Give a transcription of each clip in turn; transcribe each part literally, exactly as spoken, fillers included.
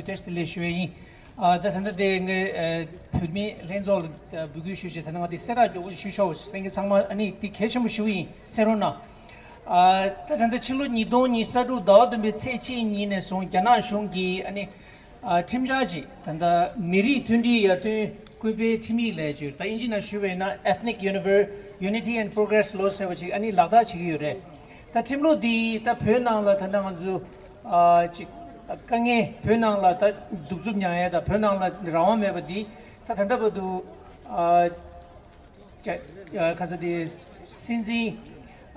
བཀྲ་ཤིས་བདེ་ལེགས་ཞུ་ཡས་ཡིན། ཨ་ད་ད་ལྟ་དེ་ངས་ཨ་བོད་མི་ལྷན་ཚོགས་ལ་ཨ་འབོད་སྐུལ་ཞུས་བྱས། ད་ནང་དེ་གསལ་བསྒྲགས་མགྱོགས་པོ་ཞུ་ཆོག་ལྷན་རྒྱས་ཚང་མ། ཨ་ནི་དེ་གལ་ཆེན་པོ་ཞིག་ཡིན། གསན་རོགས་གནང་། ཨ་ད་ད་ལྟ་ཕྱི་ལོ་ཉིས་སྟོང་ཉི་ཤུ་རྩ་དྲུག་ཟླ་བ་བདུན་པའི་ཚེས་གཅིག་ཉིན་ནས་བཟུང་རྒྱ་ནག་གཞུང་གིས་ཨ་ནི་ཨ་ཁྲིམས་འཆར་ཅིག་ད་ལྟ་མི་རིགས་མཐུན་སྒྲིལ་ཡར་ཐོན་སྐུལ་སྤེལ་ཁྲིམས་ཡིག་ལས་བརྗོད། ད་དབྱིན་ཇི་ནང་ཞུས་པ་ཡིན་ན་Ethnic Univer- Unity and Progress Law ཟེར་བ་ཅིག་ཨ་ནི་ལག་བསྟར་བྱེད་ཀྱི་ཡོད་རེད། ད་ཁྲིམས་ལུགས་འདི་ད་བོད་ནང་ལ་ད་ལྟ་ང་ཚོ་ཨ་ཅིག་དཀའ་ངལ། བོད་ནང་ལ་ད་གདུག་རྩུབ་མྱངས་ཡས་དང་བོད་ནང་ལ་རང་དབང་མེད་པ་འདི་ད་ད་ལྟ་བར་དུ་ཨ་ཅག་ཨ་ཁ་ས་དེ་སྲིད་འཛིན་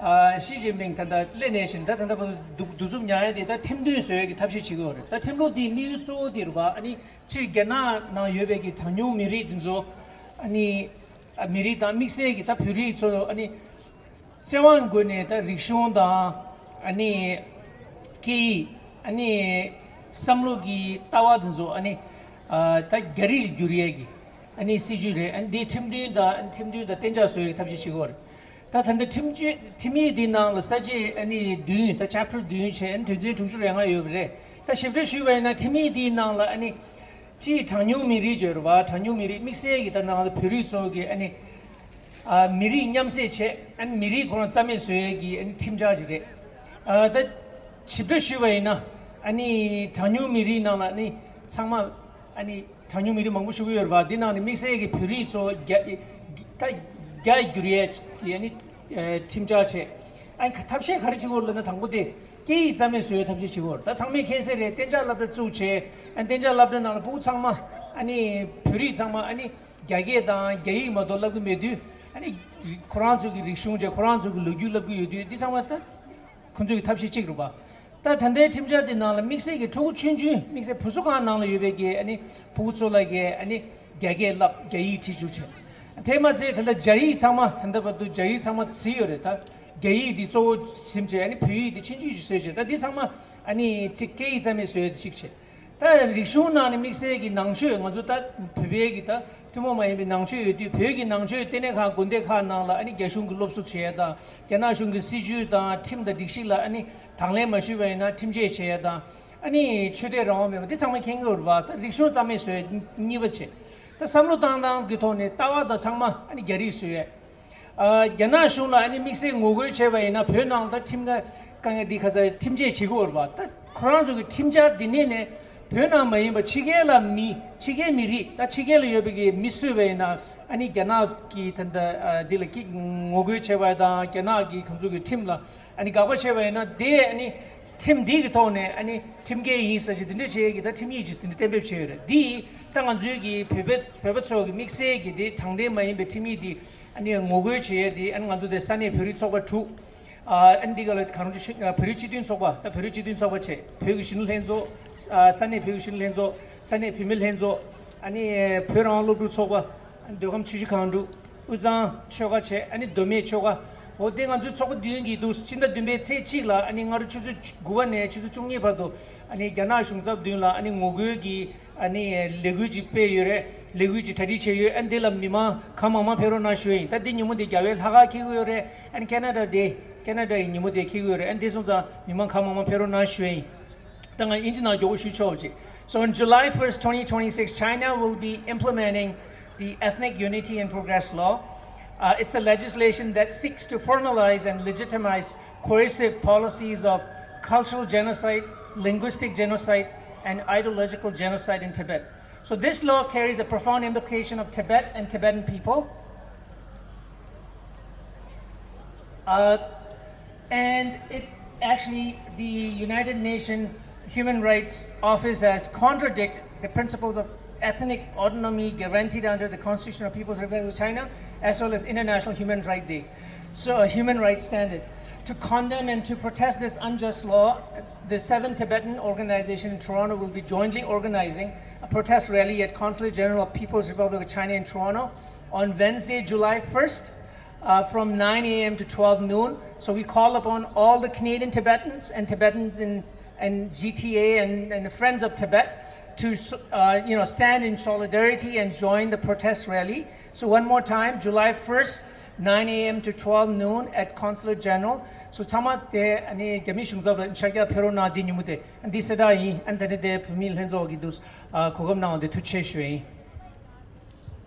ཨ་ཞི་ཅིན་ཕིང་ད་ལྟ་སླེབས་ནས་བཞིན་ད་ད་ལྟ་བར་དུ་གདུག་རྩུབ་མྱངས་ཡས་དེ་ད་ཁྲིམས་མཐུན་བཟོ་ཡས་ཀྱི་ཐབས་ཤེས་བྱེད་ཀྱི་ཡོད་རེད། ད་ཁྲིམས་ལུགས་འདིའི་དམིགས་ཡུལ་གཙོ་བོ་དེ་རེད་པ། ཨ་ནི་ཕྱིར་རྒྱ་ནག་ནང་ཡོད་པའི་གི་གྲངས་ཉུང་མི་རིགས་དེ་ཚོ་ཨ་ནི་ཨ་མི་རིགས་དང་དམིགས་བསལ་གྱི་ད་བོད་རིགས་ཚོ་ཨ་ནི་བཙན་དབང་སྒོ་ནས་ད་རིག་གཞུང་དང་ཨ་ནི་སྐད་ཡིག་ཨ་ནི་བསམ་བློ་གི་ལྟ་བ་དེ་ཚོ་ཨ་ནི་ཨ་ད་རྒྱ་རིགས་ལ་བསྒྱུར་ཡས་ཀྱི་ཨ་ནི་སྲིད་ཇུས་རེད། ཨ་ནི་འདི་ཁྲིམས་མཐུན་དང་ཨ་ནི་ཁྲིམས་མཐུན་དང་གཏན་འཇགས་བཟོ་ཡས་ཐབས་ཤེས་བྱེད་དགོས་རེད། ད་ད་ལྟ་ཁྲིམས་གཅོད་ཁྲིམས་ཡིག་འདི་ནང་ལ་ས་བཅད་ཨ་ནི་བདུན། ད་chapter་བདུན་བྱས། ཨ་ནི་དོན་ཚན་དྲུག་ཅུ་རེ་ལྔ་ཡོད་པ་རེད། ད་ཞིབ་ཕྲ་ཞུས་པ་ཡིན་ན་ཁྲིམས་ཡིག་འདིའི་ནང་ལ་ཨ་ནི་སྤྱིའི་གྲངས་ཉུང་མི་རིགས་བརྗོད་རེད་པ། གྲངས་ཉུང་མི་རིགས་དམིགས་བསལ་གྱི་ད་ནང་ལ་བོད་རིགས་ཚོ་གི་ཨ་ནི་ཨ་མི་རིགས་མཉམ་བསྲེས་བྱས། ཨ་ནི་མི་རིགས་ཁོ་རང་རྩ་མེད་བཟོ་ཡས་ཀྱི་ཨ་ནི་ཁྲིམས་འཆར་ཅིག་རེད། ཨ་ད་ཞིབ་ཕྲ་ཞུས་པ་ཡིན་ན་ཨ་ནི་གྲངས་ཉུང་མི་རིགས་ནང་ལ་ཨ་ནི་ཚང་མ་ཨ་ནི་གྲངས་ཉུང་མི་རིགས་མང་པོ་ཞུ་གི་ཡོད་རེད་པ། འདི་ནང་ནས་དམིགས་བསལ་གྱི་བོད་རིགས་ཚོ་རྒྱ་ད་རྒྱ་བསྒྱུར་ཡས་ཀྱི་ཨ་ནི་ཨ་ཁྲིམས་འཆར་བྱས། ཨ་ནི་ཐབས་ཤེས་ག་རེ་བྱེད་དགོས་ལབ་ན། དང་པོ་དེ་སྐད་ཡིག་རྩ་མེད་བཟོ་ཡས་ཐབས་ཤེས་བྱེད་དགོས་རེད། ད་ཚང་མས་མཁྱེན་གསལ་རེད། གཏན་འཇགས་སློབ་གྲྭ་བཙུགས་བྱས། ཨ་ནི་གཏན་འཇགས་སློབ་གྲྭ་ནང་ལ་ཕྲུ་གུ་ཚང་མ་ཨ་ནི་བོད་རིགས་ཚང་མ་ཨ་ནི་རྒྱ་སྐད་དང་རྒྱ་ཡིག་མ་གཏོགས་བསླབ་གི་མེད་དུས། ཨ་ནི་ཁོ་རང་ཚོ་གི་རིག་གཞུང་བྱས། ཁོ་རང་ཚོ་གི་ལོ་རྒྱུས་བསླབ་གི་ཡོད་དུས། འདི་ཚང་མ་ད་ཁོ་ཚོ་གི་ཐབས་ཤེས་གཅིག་རེད་པ། ད་ད་ལྟའི་ཁྲིམས་འཆར་འདི་ནང་ལ་དམིགས་བསལ་གྱི་ཕྲུ་གུ་ཆུང་ཆུང་། དམིགས་བསལ་བུ་གསོ་ཁང་ནང་ལ་ཡོད་པའི་གི་ཨ་ནི་ཕྲུ་གུ་ཚོ་ལ་གི་ཨ་ནི་རྒྱ་སྐད་བསླབ། རྒྱ་ཡིག་ཁྲིད་བཅུག་བྱས། དེ་མ་ཚད་ད་ལྟ་སྦྱར་ཡིག་ཚང་མ་ད་ལྟ་བར་དུ་སྦྱར་ཡིག་ཚང་མ་བརྩིས་ཡོད་རེད། ད་རྒྱ་ཡིག་འདི་གཙོ་བོ་ཟིན་བྱས། ཨ་ནི་བོད་ཡིག་འདི་ཆུང་ཆུང་ཞིག་བཟོས་བྱས། ད་འདི་ཚང་མ་ཨ་ནི་ཅིག་སྐད་ཡིག་རྩ་མེད་བཟོ་ཡས་དེ་གཅིག་བྱས། ད་རིག་གཞུང་ནང་ནས་དམིགས་བསལ་གྱི་ནང་ཆོས། ང་ཚོ་ད་བོད་པའི་གི་ད་ཐུན་མོང་མ་ཡིན་པའི་ནང་ཆོས་ཡོད་དུས། བོད་ཀྱི་ནང་ཆོས་ལྟེ་གནས་ཁང་དགོན་སྡེ་ཁག་ནང་ལ་ཨ་ནི་རྒྱ་གཞུང་གི་སློབ་གསོ་བྱེད་ཡས་དང་། རྒྱ་ནག་གཞུང་གི་སྲིད་བྱུས་དང་ཁྲིམས་དང་སྒྲིག་གཞི་ལ་ཨ་ནི་དང་ལེན་མ་ཞུས་པ་ཡིན་ན་ཁྲིམས་ཆད་བྱེད་ཡས་དང་། ཨ་ནི་ཆོས་དད་རང་དབང་མེད་པ་འདི་ཚང་མས་མཁྱེན་གྱི་ཡོད་རེད་པ། ད་རིག་གཞུང་རྩ་མེད་བཟོ་ཡས་གཉིས་པ་བྱས། ད་བསམ་བློ་བཏང་སྟངས་ཀྱི་ཐོག་ནས་ལྟ་བ་དང་ཚང་མ་ཨ་ནི་རྒྱ་རིགས་བཟོ་ཡས། ཨ་རྒྱ་ནག་གཞུང་ལ་ཨ་ནི་དམིགས་བསལ་ངོ་རྒོལ་བྱས་པ་ཡིན་ན། བོད་ནང་ད་ཁྲིམས་ཀ་དཀའ་ངལ་འདི་ཁ་ས་ཁྲིམས་ཆད་བྱེད་དགོས་རེད་པ། ད་ཁོ་རང་ཚོ་གི་ཁྲིམས་འཆར་འདི་ནས་ནས་བོད་ནང་མ་ཡིན་པ་ཕྱི་རྒྱལ་ལ་མི་ཕྱི་རྒྱལ་མི་རིགས། ད་ཕྱི་རྒྱལ་ལ་ཡོད་པའི་གི་མི་གསོད་པ་ཡིན་ན། ཨ་ནི་རྒྱ་ནག་གི་ད་ད་ཨ་འདི་ལ་ཀི་ངོ་རྒོལ་བྱས་པ་དང་། རྒྱ་ནག་གི་ཁོང་ཚོ་གི་ཁྲིམས་ལ་ཨ་ནི་དགག་པ་བྱས་པ་ཡིན་ན། དེ་ཨ་ནི་ཁྲིམས་འདི་གི་ཐོག་ནས་ཨ་ནི་ཁྲིམས་འགལ་ཡིན་ཟེར་ཞིག་འདི་འདྲ་བྱེད་ཡས་ཀྱི་ད་ཁྲིམས་ཡིག་ཅིག་དེ་འདྲ་གཏན་འབེབས་བྱས་ཡོད་རེད། འདི་ད་ང་ཚོའི་གི་བོད་པ་བོད་པ་ཚོ་གི་དམིགས་བསལ་གྱི་དེ་དྲང་བདེན་མ་ཡིན་པའི་ཁྲིམས་ཡིག་འདི་ཨ་ནི་ངོ་རྒོལ་བྱེད་ཡས་དེ། ཨ་ནི་ང་ཚོ་དེ་ས་གནས་བོད་རིགས་ཚོགས་པ་དྲུག་ཨ་ནི་འདི་ག་ལ་གང་རུང་ཆེ་ཤོས་ཨ་བོད་རིགས་སྤྱི་མཐུན་ཚོགས་པ། ད་བོད་རིགས་སྤྱི་མཐུན་ཚོགས་པ་བྱས། བོད་ཀྱི་གཞོན་ནུ་ལྷན་ཚོགས། ཨ་ས་གནས་བོད་ཀྱི་གཞོན་ནུ་ལྷན་ཚོགས། ས་གནས་བུད་མེད་ལྷན་ཚོགས། ཨ་ནི་བོད་རང་དབང་སློབ་ཕྲུག་ཚོགས་པ། མདོ་ཁམས་ཆུ་བཞི་སྒང་དྲུག་དབུས་གཙང་ཆོལ་ཁ་བྱས། ཨ་ནི་མདོ་སྨད་ཆོལ་ཁ། འོ་དེ་ང་ཚོའི་ཚོགས་པ་བདུན་གྱིས་འདུག་སྤྱི་ཟླ་བདུན་པའི་ཚེས་གཅིག་ལ། ཨ་ནི་སྔ་དྲོ་ཆུ་ཚོད་དགུ་པ་ནས་ཆུ་ཚོད་བཅུ་གཉིས་བར་དུ་ཨ་ནི་རྒྱ་ནག་གཞུང་ཚབ་མདུན་ལ་ཨ་ནི་ངོ་རྒོལ་གྱི་ཨ་ནི་ལས་འགུལ་ཅིག་སྤེལ་ཡོད་རེད། ལས་འགུལ་ཅིག་གྲ་སྒྲིག་བྱས་ཡོད། ཨ་ནི་དེ་ལ་མི་མང་གང་མང་མང་ཕེབས་རོགས་གནང་ཞུ་ཡ་ཡིན། ད་འདི་ཉིན་མོ་འདི་རྒྱ་བལ་ལྷག་དཀར་འཁེལ་གྱི་ཡོད་རེད། ཨ་ནི་ཁེ་ན་ཌ་ཌེ། ཁེ་ན་ཌ་ཡི་ཉིན་མོ་དེ་འཁེལ་གྱི་ཡོད་རེད། ཨ་ནི་དེ་སོང་ཙང་མི་མང་གང་མང་མང་ཕེབས་རོགས་གནང་ཞུ་ཡ་ཡིན། ད་ང་དབྱིན་ཇི་ནང་མགྱོགས་པོ་ཞུ་ཆོག་ཅིག So on July first, twenty twenty-six, China will be implementing the Ethnic Unity and Progress Law. Uh, it's a legislation that seeks to formalize and legitimize coercive policies of cultural genocide, linguistic genocide, and ideological genocide in Tibet. So this law carries a profound implication of Tibet and Tibetan people. Uh, and it actually, the United Nations Human Rights Office has contradicted the principles of ethnic autonomy guaranteed under the Constitution of People's Republic of China, as well as International Human Rights Day. So, uh, human rights standards. To condemn and to protest this unjust law, the seven Tibetan organizations in Toronto will be jointly organizing a protest rally at Consulate General of People's Republic of China in Toronto on Wednesday, July first, uh, from nine a m to twelve noon. So we call upon all the Canadian Tibetans and Tibetans in and G T A and, and the Friends of Tibet to, uh, you know, stand in solidarity and join the protest rally. So one more time, July first, nine a m to twelve noon at Consulate General. སུ་ཚང་མ་དེ་ཨ་ནི་རྒྱ་མི་གཞུང་ཚབ་ལ་ཤར་རྒྱག་ཕེབས་རོགས་གནང་། འདི་ཉིན་མོ་དེ་ཨ་འདི་གསལ་བསྒྲགས་ཡིན། ཨ་ནི་ད་ནི་དེ་བོད་མིའི་ལྷན་ཚོགས་ཀྱི་འདུག་ཨ་གོ་སྐབས་གནང་བ་དེ་ཐུགས་རྗེ་ཆེ་ཞུ་ཡ་ཡིན།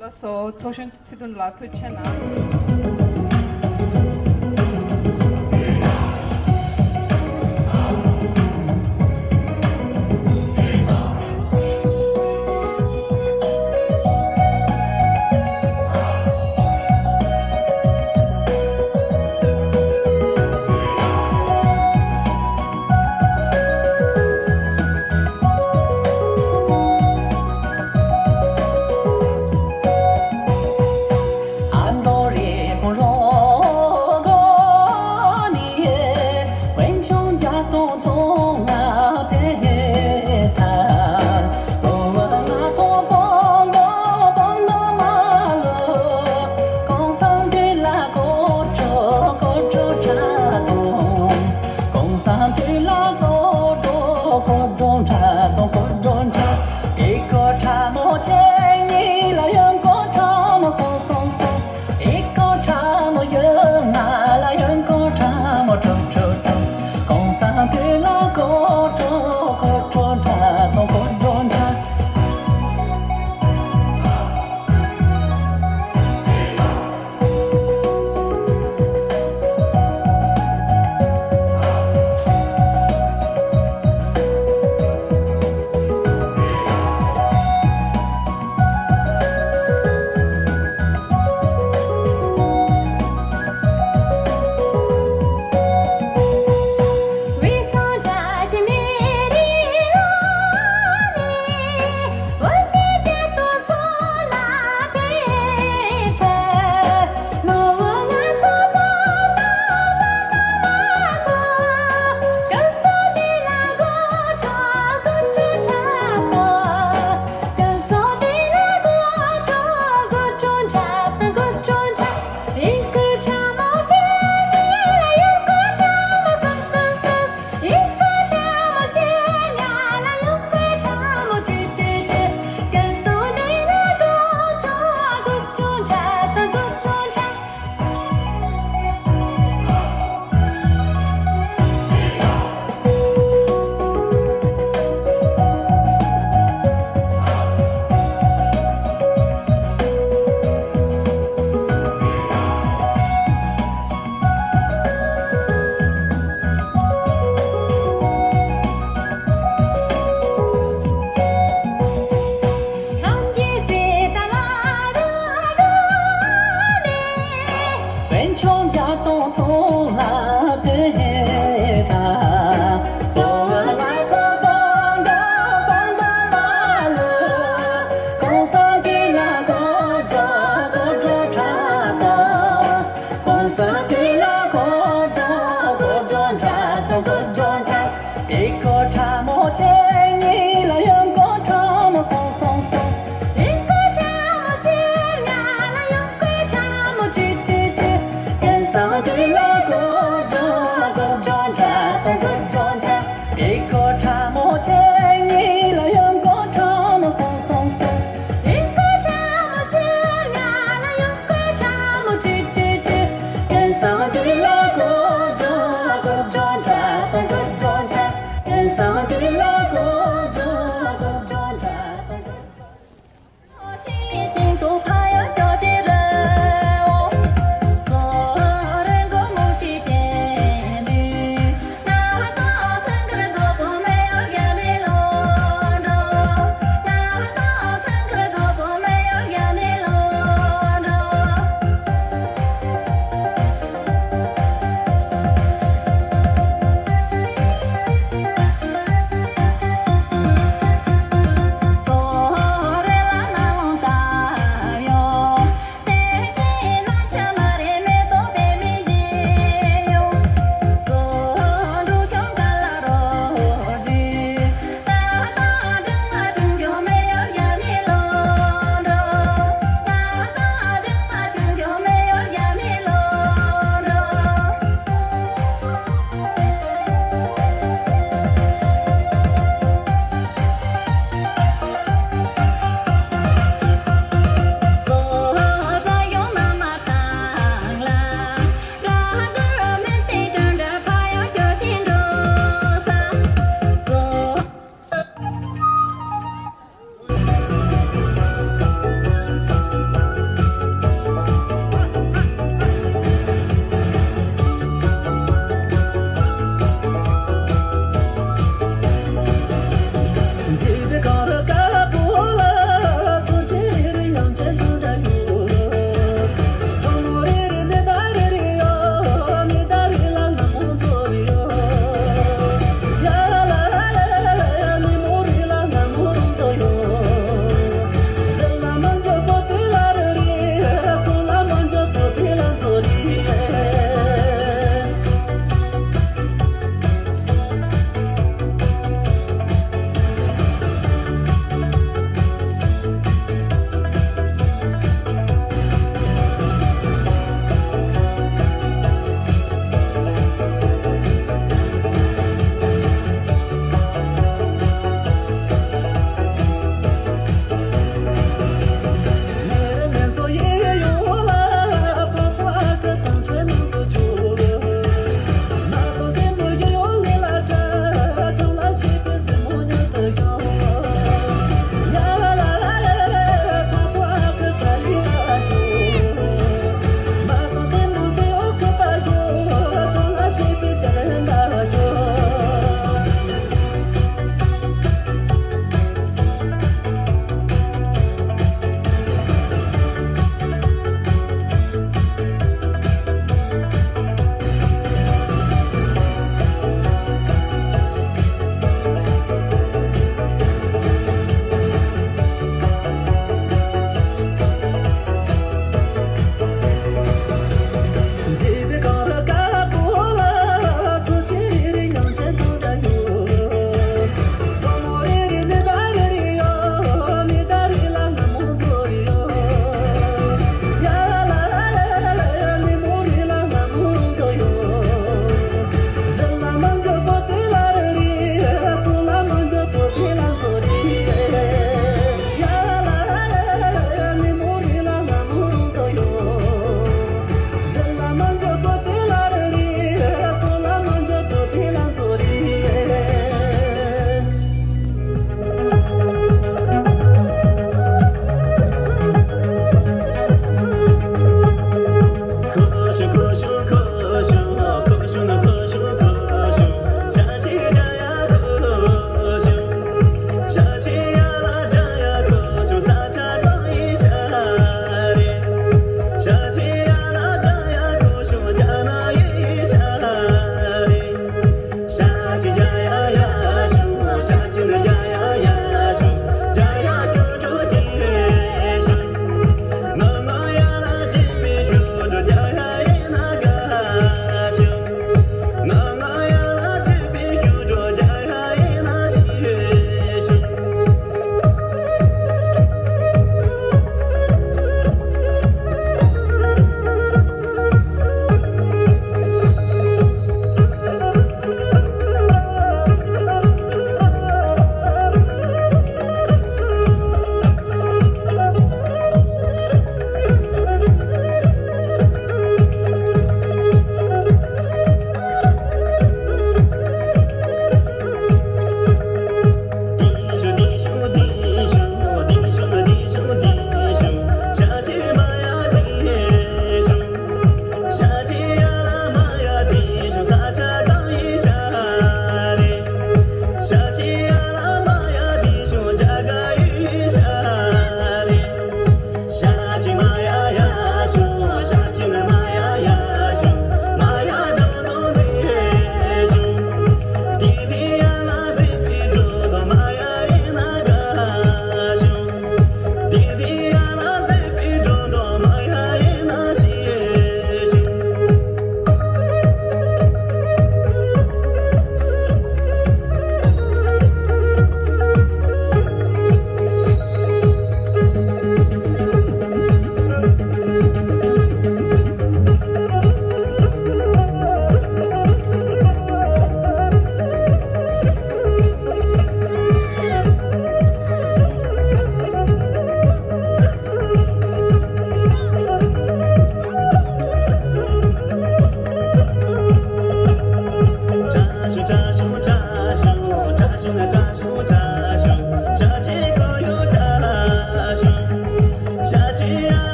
ལགས་སོ། ཚོགས་གཞོན་ཚེ་བརྟན་ལགས་ཐུགས་རྗེ་གནང་།